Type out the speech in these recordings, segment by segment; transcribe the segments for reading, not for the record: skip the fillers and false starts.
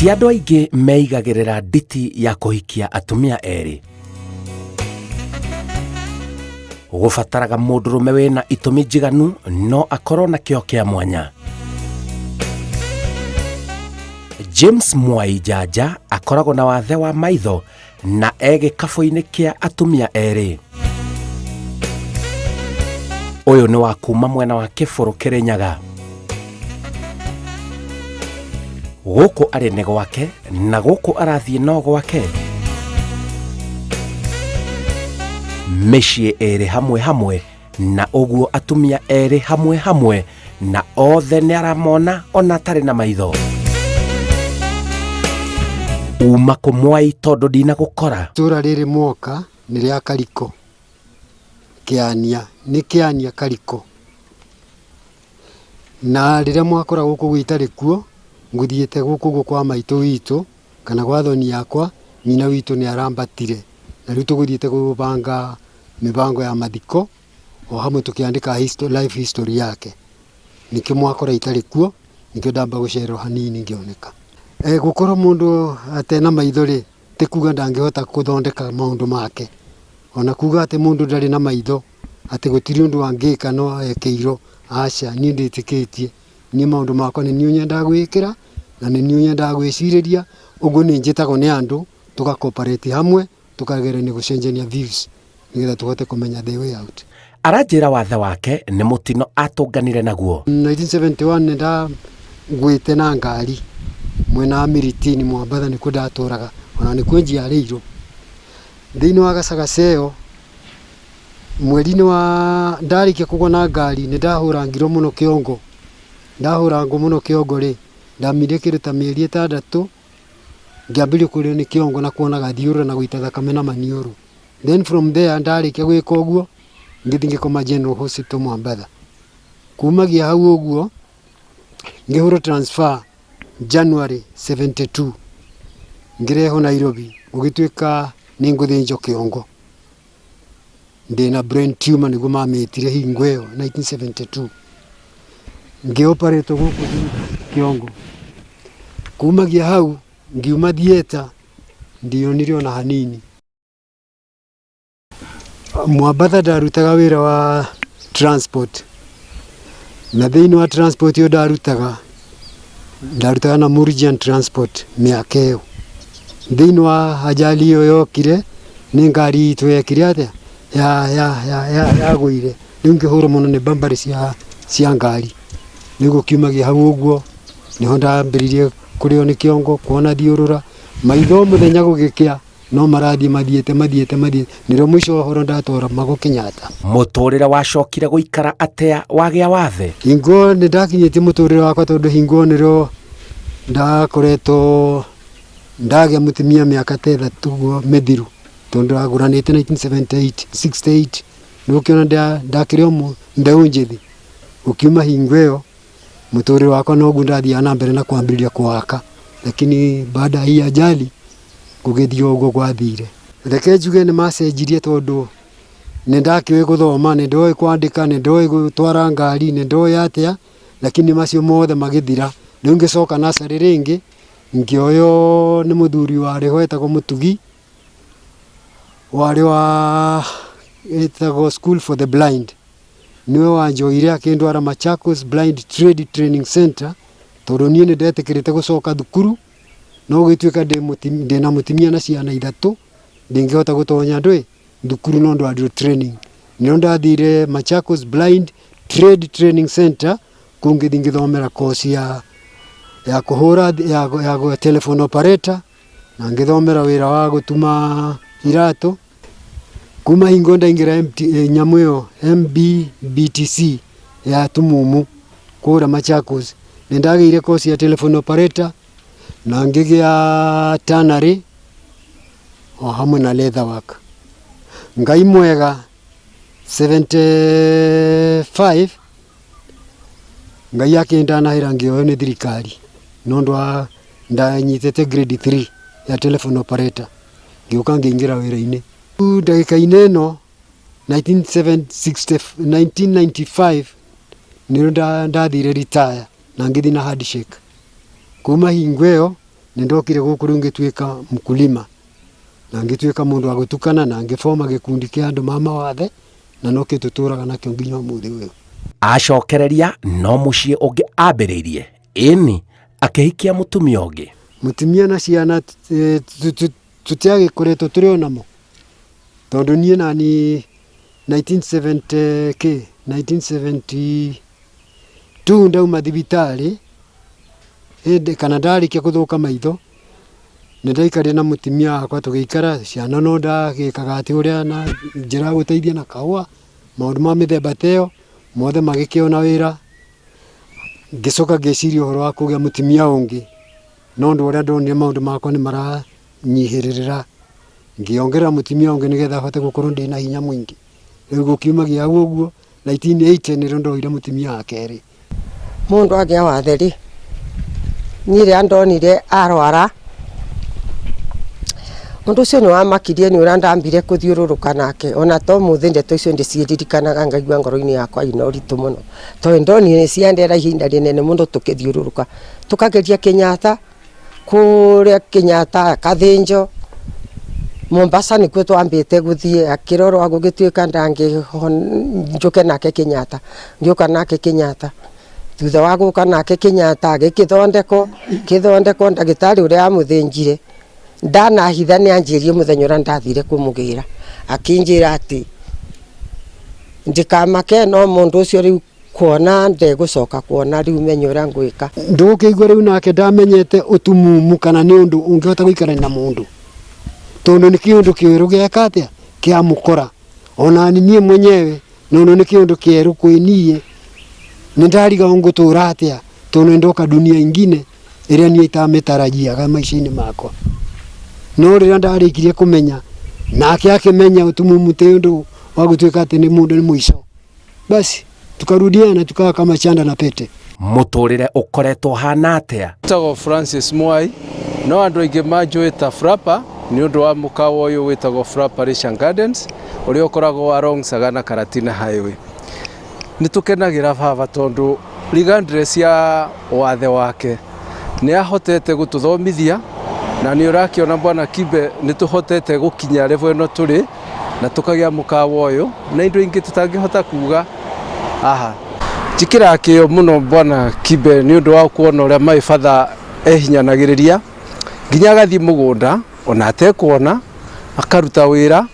Ti andũ aingĩ meigagĩrĩra nditi ya kũhikia atumia erĩ. Gũbataraga mũndũrũme wĩna itũmi njiganu no akorwo na kĩo kĩa mwanya. James Mwai Njanja akoragwo na wathe wa maitho na e gĩkabũ-inĩ kĩa atumia erĩ. Ũyũ nĩ wa kuma mwena wa Kĩbũrũ Kĩrĩnyaga. Gũkũ arĩ nĩ gwake na gũkũ arathiĩ no gwake. Mĩciĩ ĩrĩ hamwe hamwe na ũguo atumia erĩ hamwe hamwe na othe nĩ aramona ona atarĩ na maitho. Uma kũmwai tondũ ndinagũkora. Itũra rĩrĩ mwoka nĩ rĩa Kariko, Kĩania, nĩ Kĩania Kariko. Na rĩrĩa mwakora gũkũ ũguo itarĩ kuo, ngũthiĩte gũkũ ũguo kwa maitũ witũ kana gwa thoni yakwa, nyina witũ nĩ arambatire. Na rĩu tũgũthiĩte gũbanga mĩbango ya mathiko o hamwe tũkĩandĩka life history yake. Nĩkĩo mwakora itarĩ kuo, nĩkĩo ndamba gũcererwo hanini ngĩoneka. Gũkorwo mũndũ atarĩ na maitho rĩ, ti kuga ndangĩhota gũthondeka maũndũ make. Ona kuga atĩ mũndũ ndarĩ na maitho atĩ gũtirĩ ũndũ angĩka no ekĩirwo, aca, niĩ ndĩtĩkĩtie. Niĩ maũndũ makwa nĩ niĩ nyendaga gwĩĩkĩra na nĩ niĩ nyendaga gwĩcirĩria, ũguo nĩ njĩtagwo nĩ andũ tũga cooperate hamwe tũkagerania gũcenjania views nĩgetha tũhote kũmenya the way out. Aranjĩra wathe wake nĩ mũtino atũnganire naguo. 1971 nĩ ndagwĩte na ngari mwena wa Miritini Mwambatha nĩkuo ndatũraga ona nĩkuo njiarĩirwo. Thĩinĩ wa gacagaca ĩyo mweri-inĩ wa ndarĩkia kũgwa na ngari nĩ ndahũrangirwo mũno kĩongo. Ndahũrangwo mũno kĩongo rĩ, ndamire kĩndũ ta mĩeri ĩtandatũ ngĩambĩrĩria kũrĩo nĩ kĩongo na kuonaga thiũrũra na gũita thakame na maniũrũ. Then from there ndarĩkia gwĩka ũguo ngĩthiĩ ngĩkoma General Hospital Mwambatha. Kumagia hau ũguo ngĩhũrwo transfer January 72 ngĩrehwo Nairobi gũgĩtuĩka nĩ ngũthĩnjwo kĩongo. Ndĩna brain tumor nĩguo mamĩtire hingo ĩyo 1972. Ngĩ operate gũkũ thutha kĩongo. Kumagia hau ngiuma theatre ndionire ona hanini. Mwambatha ndarutaga wĩra wa transport na thĩinĩ wa transport ĩyo ndarutaga, ndarutaga na Murjan Transport mĩaka ĩyo. Thĩinĩ wa ajali ĩyo yokire nĩ ngari itũ yekire atĩa yagũire, rĩu ngĩhũrwo mũno nĩ bambarĩ cia ngari. Rĩu gũkiumagia hau ũguo nĩho ndambĩrĩirie kũrĩo nĩ kĩongo, kuona thiũrũra, maitho mũthenya gũgĩkĩa no marathiĩ mathiĩte mathiĩte mathiĩte, nĩrĩo mũico wa ũhoro ndatwara mago Kenyatta. Mũtũrĩre wacokire gũikara atĩa wagĩa wathe? Hingo nĩ ndakinyĩtie mũtũrĩre wakwa tondũ hingo nĩrĩo ndakoretwo ndagĩa mũtumia mĩaka ta ĩtatũ ũguo mĩthiru tondũ ndagũranĩte 1978 68 nĩ ũkĩona ndakĩrĩ o mbeũ njĩthĩ. Gũkiuma hingo ĩyo mũtũrĩre wakwa noguo ndathiaga na mbere na kwambĩrĩria kũwaka, lakini baada ya hii ajali gũgĩthiĩ o ũguo gwathire. Reke njuge nĩ macenjirie tondũ nĩ ndakĩũĩ gũthoma, nĩ ndoĩ kwandĩka, nĩ ndoĩ gũtwara ngari, nĩ ndoĩ atĩa, lakini macio mothe magĩthira. Rĩu ngĩcoka nursery rĩngĩ, ngĩoywo nĩ mũthuri warĩ ho etagwo Mũtugi, warĩ wa ĩtagwo School for the Blind. Nĩwe wanjoire akĩndwara Machakos Blind Trade Training Center, tondũ niĩ nĩ ndetĩkĩrĩte gũcoka thukuru, no gũgĩtuĩka ndĩna mũtumia na ciana ithatũ, ndingĩhota gũtonya ndũĩ thukuru no ndwarirwo training. Nĩho ndathire Machakos Blind Trade Training Center, kũu ngĩthiĩ ngĩthomera course ya kũhũra ya telephone operator, na ngĩthomera wĩra wa gũtuma iratũ. Kuma hingo ndaingĩra nyamũ ĩyo MBBTC ya atumumu kũrĩa Machakos, nĩ ndagĩire course ya telephone operator na ngĩgĩa tannery o hamwe na leather work. Ngai mwega 75 Ngai akĩndanahĩra ngĩoywo nĩ thirikari nĩ ũndũ wa ndanyitĩte grade 3 ya telephone operator ngĩũka ngĩingĩra wĩra-inĩ. Ndagĩka-inĩ ĩno 1995 nĩrĩo ndathire retire na ngĩthiĩ na handshake. Kuma hingo ĩyo Nĩ ndokire gũkũ rĩu ngĩtuĩka mkulima na ngĩtuĩka mũndũ wa gũtukana na ngĩboma gĩkundi kĩa andũ ma mawathe na nokĩo tũtũraga nakĩo nginya ũmũthĩ ũyũ. Acokereria no mũciĩ ũngĩ ambĩrĩirie, ĩni akĩhikia mũtumia ũngĩ. Mũtumia na ciana tũtiagĩkoretwo tũrĩ o namo tondũ niĩ nani 1970 kĩ 1972 ndauma thibitarĩ hĩndĩ kana ndarĩkia gũthũka maitho nĩ ndaikarire na mũtumia wakwa tũgĩikara ciana no ndagĩkaga atĩ ũrĩa na njĩra ya gũteithia na kahũa maũndũ ma mĩthemba ta ĩyo mothe magĩkĩona wĩra. Ngĩcoka ngĩciria ũhoro wa kũgĩa mũtumia ũngĩ no ũndũ ũrĩa ndonire maũndũ makwa nĩ maranyihĩrĩra ngĩongerera mũtumia ũngĩ nĩgetha hote gũkorwo ndĩna hinya mũingĩ. Rĩu gũkiumagia hau ũguo 1980 nĩrĩo ndoire mũtumia wa kerĩ. Mundu agĩa wathe rĩ, niĩ rĩrĩa ndonire arwara, ũndũ ũcio nĩ wamakirie nĩ ũrĩa ndambire kũthiũrũrũka nake, ona to ũmũthĩ ndeto icio ndĩciririkanaga ngaigua ngoro-inĩ yakwa ina ũritũ mũno, tondũ ndonire nĩ ciandera ihinda rĩnene mũno tũkĩthiũrũrũka, tũkageria Kenyatta, kũrĩa Kenyatta akathĩnjwo, Mombasa nĩkuo twambĩte gũthiĩ akĩrorwo gũgĩtuĩka njũke nake Kenyatta, ngĩũka nake Kenyatta, thutha wa gũka nake Kenyatta agĩkĩthondekwo, kĩthondekwo ndagĩtarĩ ũrĩa wamũthĩnjire ndanahitha nĩ anjĩrire mũthenya ũrĩa ndathire kũmũgĩra, akĩnjĩra atĩ ndikamake no mũndũ ũcio rĩu kuona ndegũcoka kuona rĩu menye ũrĩa ngwĩka. Ndũgũkĩigua rĩu nake ndamenyete ũtumumu kana nĩ ũndũ ũngĩhota gũikarania na mũndũ tondũ nĩ kĩũndũ kĩerũ gĩeka atĩa kĩamũkora ona niĩ mwenyewe nono nĩ kĩũndũ kĩerũ kwĩ niĩ nĩ ndariga ngũtũra atĩa tondũ nĩ ndoka dunia ingine ĩrĩa niĩ itamĩtarajiaga maica-inĩ makwa. No rĩrĩa ndarĩkirie kũmenya nake akĩmenya ũtumumu ti ũndũ wa gũtuĩka atĩ nĩ mũndũ nĩ mũico, basi tukarudiana tukawa kama chanda na pete. Mũtũrĩre ũkoretwo ũhana atĩa? Njĩtagwo Francis Mwai, no andũ aingĩ manjũĩ ta Frapper nĩ ũndũ wa mũkawa ũyũ wĩtagwo Frapper Leisure Gardens ũrĩa ũkoragwo along Sagana Karatina Highway. Nĩ tũkenagĩra baba tondũ regardless ya wathe wake nĩ ahotete gũtũthomithia na nĩ ũrakĩona bwana Kibe nĩ tũhotete gũkinya level ĩno tũrĩ na tũkagĩa mũkawa ũyũ na indo ingĩ tũtangĩhota kuga haha. Njĩkĩraga kĩo mũno bwana Kibe nĩ ũndũ wa kuona ũrĩa my father ehinyanagĩrĩria nginya agathiĩ mũgũnda ona atekuona akaruta wĩra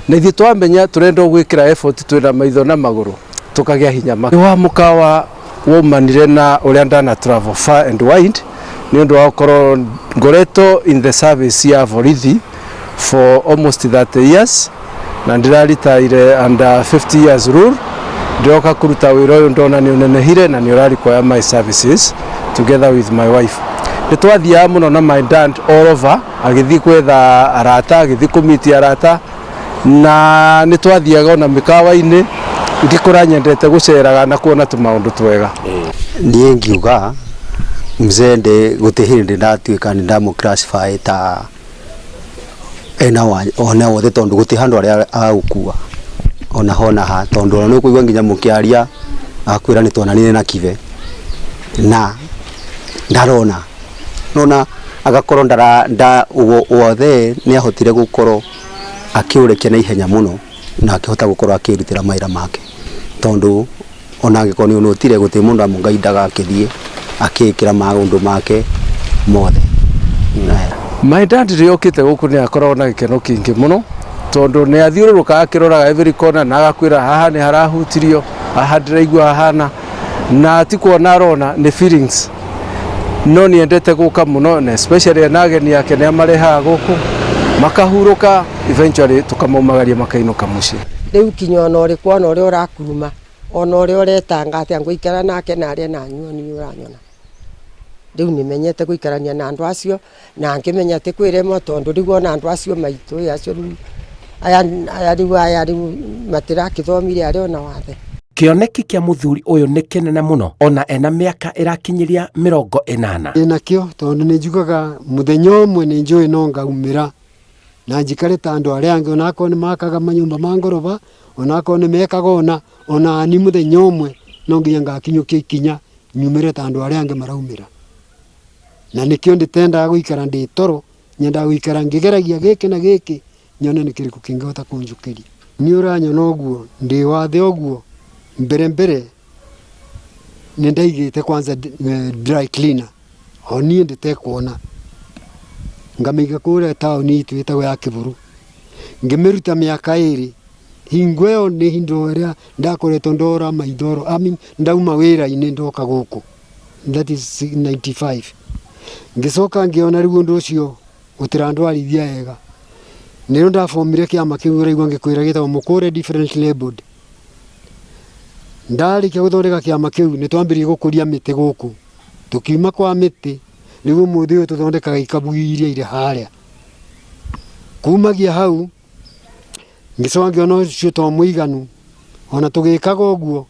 na ithuĩ twamenya tũrenda gwĩkĩra effort twĩna maitho na magũrũ tũkagĩa hinya. Wa mũkawa waumanire na ũrĩa ndana travel far and wide nĩ ũndũ wa gũkorwo ngoretwo in the service ya borithi for almost 30 years na ndĩraritaire under 50 years rule. Ndĩroka kũruta wĩra ũyũ ndona nĩ ũnenehire na nĩ ũra require my services together with my wife. Nĩ twathiaga mũno na my dad all over agĩthiĩ gwetha arata, agĩthiĩ kũmiti arata na nĩ twathiaga ona mĩkawa-inĩ ngĩkũra nyendete gũceraga na kuona tũmaũndũ twega. Niĩ ngiuga mzee ndĩ gũtirĩ hĩndĩ ndatuĩka nĩ ndamũ classify ta ena ona wothe tondũ gũtirĩ handũ arĩa agũkua ona hona ha tondũ ona nĩ ũkũigua nginya mũkĩaria akwĩra nĩ tuonanire na Kibe na ndarona nona agakorwo ndara nda wothe nĩ ahotire gũkorwo akĩũrekia na ihenya mũno na akĩhota gũkorwo akĩrutĩra mawĩra make tondũ ona angĩkorwo nĩ ũnũtire gũtirĩ mũndũ amũgaindaga akĩthiĩ akĩĩkĩra maũndũ make mothe. My dad rĩrĩa okĩte gũkũ nĩ akoragwo na gĩkeno kĩingĩ mũno tondũ nĩ athiũrũrũkaga akĩroraga every corner na agakwĩra haha nĩ harahutirio, haha ndĩraigua hahana, na ti kuona arona nĩ feelings no nĩ endete gũka mũno na especially ena ageni ake nĩ amarehaga gũkũ makahurũka, eventually tũkamaumagaria makainũka mũciĩ. Rĩu kinya ona ũrĩkũ ona ũrĩa ũrakuruma ona ũrĩa ũretanga atĩa ngũikara nake na arĩe na anyue niĩ ũranyona. Rĩu nĩmenyete gũikarania na andũ acio na ngĩmenya atĩ kwĩ rĩmwe tondũ rĩu ona andũ acio maitũ ĩ acio rĩu aya rĩu aya rĩu matirakĩthomire arĩa ona wathe. Kĩoneki kĩa mũthuri ũyũ nĩ kĩnene mũno ona ena mĩaka ĩrakinyĩria 80. Ndĩnakĩo tondũ nĩ njugaga mũthenya ũmwe nĩ njũĩ no ngaumĩra na njikare ta andũ arĩa angĩ onakorwo nĩ makaga manyũmba ma ngoroba onakorwo nĩ mekaga ũna ona ni mũthenya ũmwe no nginya ngakinyũkia ikinya nyumĩre ta andũ arĩa angĩ maraumĩra. Na nikio nditendaga guikara ndi toro, nyendaga guikara ngigeragia giki na giki nyone ni kiriku kingihota kunjukiria. Ni uranyona uguo ndi wathe uguo mbere mbere ni ndaigite kwanza dry cleaner o nie nditekuona ngamiga kuria taoni itu itagwo ya Kiburu, ngimiruta miaka iri. Hingo ĩyo nĩ hindo ĩrĩa ndakoretwo ndora maithoro, I mean, ndauma wĩra-inĩ ndoka gũkũ, that is 95. Ngĩcoka ngĩona rĩu ũndũ ũcio ũtirandwarithia wega, nĩrĩo ndabomire kĩama kĩu ũraigua ngĩkwĩra gĩtagwo Mũkũre Different Labeled. Ndarĩkia gũthondeka kĩama kĩu nĩ twambĩrĩirie gũkũria mĩtĩ gũkũ, tũkiuma kwa mĩtĩ rĩu ũmũthĩ ũyũ tũthondekaga ikabu iria irĩ harĩa. Kumagia hau ngĩcoka ngĩona ũcio to mũiganu, ona tũgĩkaga ũguo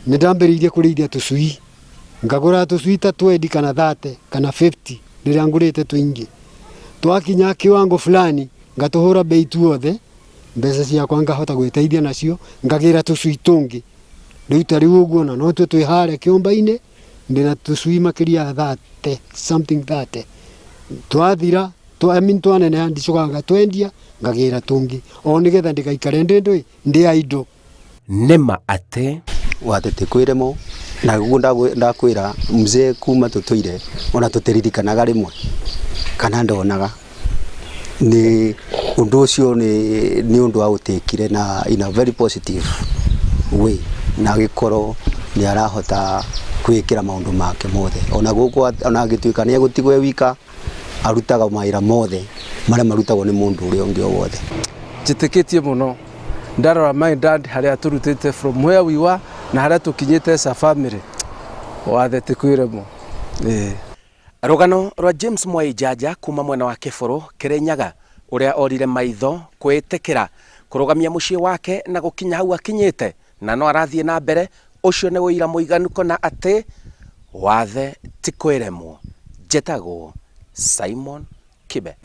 nĩ ndambĩrĩirie kũrĩithia tũcui, ngagũra tũcui ta 20 kana 30 kana 50 rĩrĩa ngũrĩte tũingĩ, twakinya kiwango fulani ngatũhũra bei tuothe, mbeca ciakwa ngahota gwĩteithia nacio, ngagĩra tũcui tũngĩ. Rĩu ta rĩu ũguo na notuo twĩ harĩa kĩũmba-inĩ, ndĩna tũcui makĩria ya 30 something 30. Twathira I mean, twaneneha ndicokaga ngatwendia ngagĩra tũngĩ o nĩgetha ndĩgaikare ndĩ ndũĩ ndĩ idle. Nĩma atĩ wathe ti kwĩremwo na guo ndakwĩra mzee kuma tũtũire ona tũtiririkanaga rĩmwe kana ndonaga nĩ ũndũ ũcio nĩ ũndũ aũtĩkire na in a very positive way, na agĩkorwo nĩ arahota kwĩkĩra maũndũ make mothe ona gũkũ, ona agĩtuĩka nĩ egũtigwo e wika, arutaga mawĩra mothe marĩa marutagwo nĩ mũndũ ũrĩa ũngĩ o wothe. Njĩtĩkĩtie mũno ndarora my dad harĩa atũrutĩte from where we were na harĩa tũkinyĩte as a family, wathe ti kwĩremwo. Ĩĩ. Rũgano rwa James Mwai Njaja kuma mwena wa Kĩbũrũ Kĩrĩnyaga, ũrĩa orire maitho kwĩtĩkĩra kũrũgamia mũciĩ wake na gũkinya hau akinyĩte na no arathiĩ na mbere, ũcio nĩ ũira mũiganu kona atĩ wathe ti kwĩremwo. Njĩtagwo Simon Kibe.